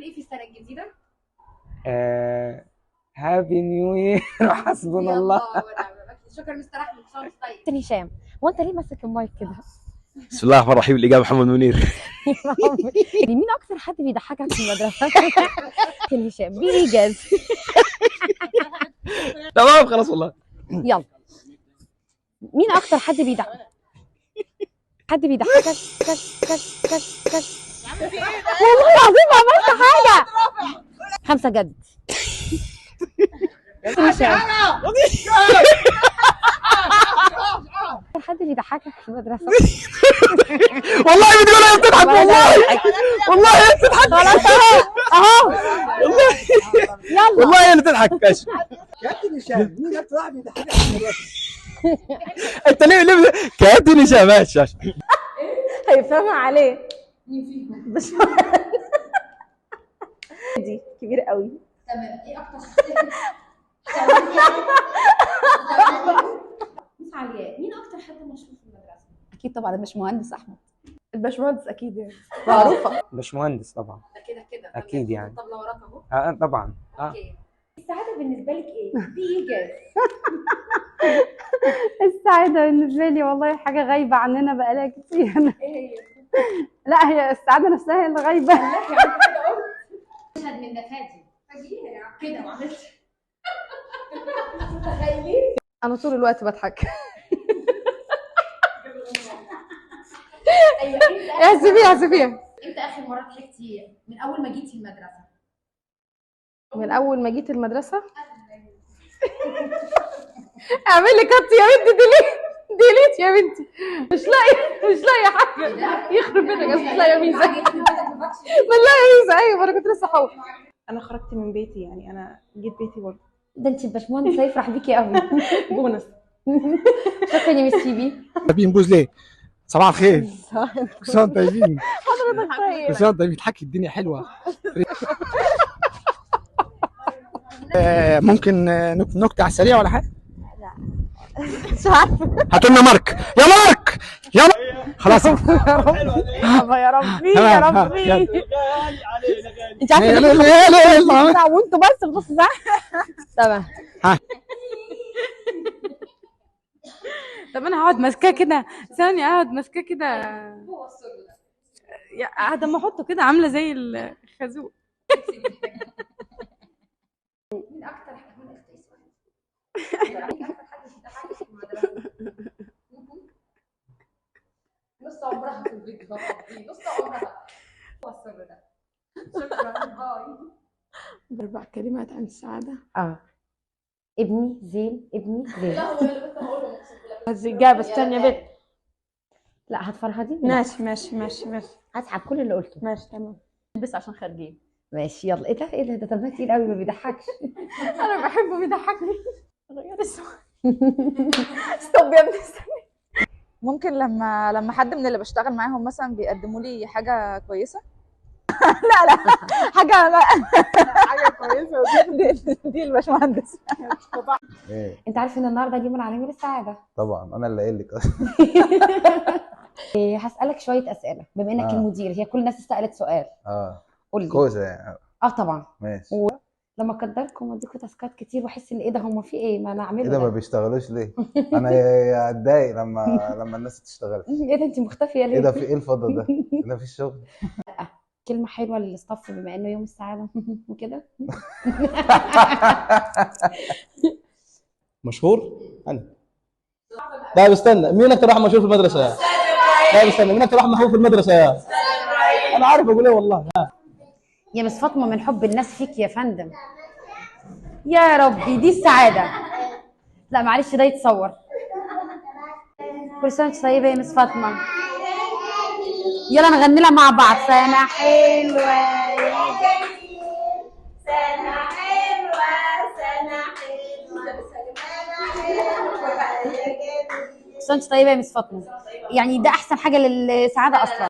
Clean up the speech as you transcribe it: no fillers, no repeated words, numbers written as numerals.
تقول ايه في السنة الجديدة؟ happy new year وحسبنا الله. شكرا مستر احمد. طيب كابتن هشام، هو انت ليه ماسك المايك كده؟ بسم الله الرحمن الرحيم. الاجابة محمد منير. مين اكتر حد بيضحكك في المدرسة؟ كابتن هشام بيجاز. تمام خلاص والله. يلا مين اكتر حد بيضحك؟ حد بيضحكك؟ كش كش كش كش. والله العظيم ما عملت حاجة. 5 جد. حد بيضحكك في المدرسة؟ والله بتقول هي بتضحك، والله والله هي بتضحك. خلاص اهو اهو يلا والله هي اللي بتضحك. ماشي كابتن هشام، مين اكتر واحد بيضحكك في المدرسة؟ انت ليه ليه كابتن هشام؟ ماشي ماشي. هيفهمها عليه بس دي كبير قوي. تمام. ايه اكتر شخصية مس علياء، مين اكتر حد مشهور في المدرسة؟ اكيد طبعا الباشمهندس احمد. الباشمهندس اكيد يعني معروفة. باشمهندس طبعا. ده كده كده اكيد يعني. طب لو وراك اهو. طبعا. okay. السعادة بالنسبة لك ايه؟ بيجاز. السعادة بالنسبة لي والله حاجة غايبة عننا بقالها كتير. ايه هي؟ لا هي السعادة نفسها هي اللي غايبة. مشهد من دفاتي فاجئيها يا عم كده وعملت. متخيلين؟ انا طول الوقت بضحك. ايوه. احسبيها احسبيها. امتى اخر مرة ضحكتي من اول ما جيتي المدرسة؟ من اول ما جيت المدرسة. اعملي cut يا بنتي، delete delete يا بنتي. مش لاقيه حاجة. يخرب بيتك مش لاقيه ميزة. ما لاقيه ميزة. ايوه انا كنت لسه حاول. انا خرجت من بيتي يعني، انا جيت بيتي برضه. ده انت الباشمهندس هيفرح بيكي قوي. بونص. شكرا يا مس فيبي. طيبين بوز ليه؟ صباح الخير. كل سنة وانتم طيبين. كل سنة وانتم طيبين. تحكي الدنيا حلوة. ممكن نكتة على السريع ولا حاجة؟ لا مش عارفه. هاتوا لنا مارك يا مارك يا مارك. خلاص يا ربي يا ربي. انت عارفه لا وانتوا بس في نص ساعة. تمام. طب انا هقعد ماسكاه كده ثانية، هقعد ماسكاه كده، قاعدة اما احطه كده عامله زي الخازوق. مين اكتر حد بيضحكك في المدرسة؟ نص عمرها في الفيديو، نص عمرها. هو السر ده. شكرا باي. 4 كلمات عن السعادة. ابني زين، ابني زين. بس إجابة استني يا بنت. لا هتفرهدي. ماشي ماشي ماشي ماشي هسحب كل اللي قلته. ماشي تمام. البس عشان خارجين. ماشي يلا. ايه ده ايه ده؟ ده طب تقيل قوي ما بيضحكش. انا بحبه بيضحكني. غير السؤال. ستوب يا ابني. ممكن لما حد من اللي بشتغل معاهم مثلا بيقدموا لي حاجة كويسة. لا لا حاجة حاجة كويسة. دي الباشمهندس. ايه انت عارف ان النهارده اليوم العالمي للسعادة؟ طبعا انا اللي قايل لك اصلا. هسالك شوية اسئلة بما انك المدير. هي كل الناس سالت سؤال. قول لي. كوسة يعني. طبعا. ماشي. لما اقدركم واديكم تاسكات كتير واحس ان ايه ده، هم في ايه؟ ما انا اعمله ايه ده، ما بيشتغلوش ليه؟ انا اتضايق لما الناس تشتغل. ايه ده انت مختفيه ليه؟ ايه ده، في ايه الفضل ده؟ ده في الشغل. كلمة حلوة للستاف بما انه يوم السعادة وكده. مشهور انا؟ لا استنى، مين اكتر واحد مشهور في المدرسة؟ لا استنى، مين اكتر واحد محبوب في المدرسة؟ انا عارف اقول ايه والله. يا مس فاطمة من حب الناس فيك يا فندم. يا ربي دي السعادة. لا معلش ده يتصور. كل سنة وانت طيبة يا مس فاطمة. يلا نغني لها مع بعض. سنة حلوة يا جميل، سنة حلوة، سنة حلوة، سنة حلوة يا جميل. كل سنة وانت طيبة يا مس فاطمة. يعني ده احسن حاجة للسعادة اصلا.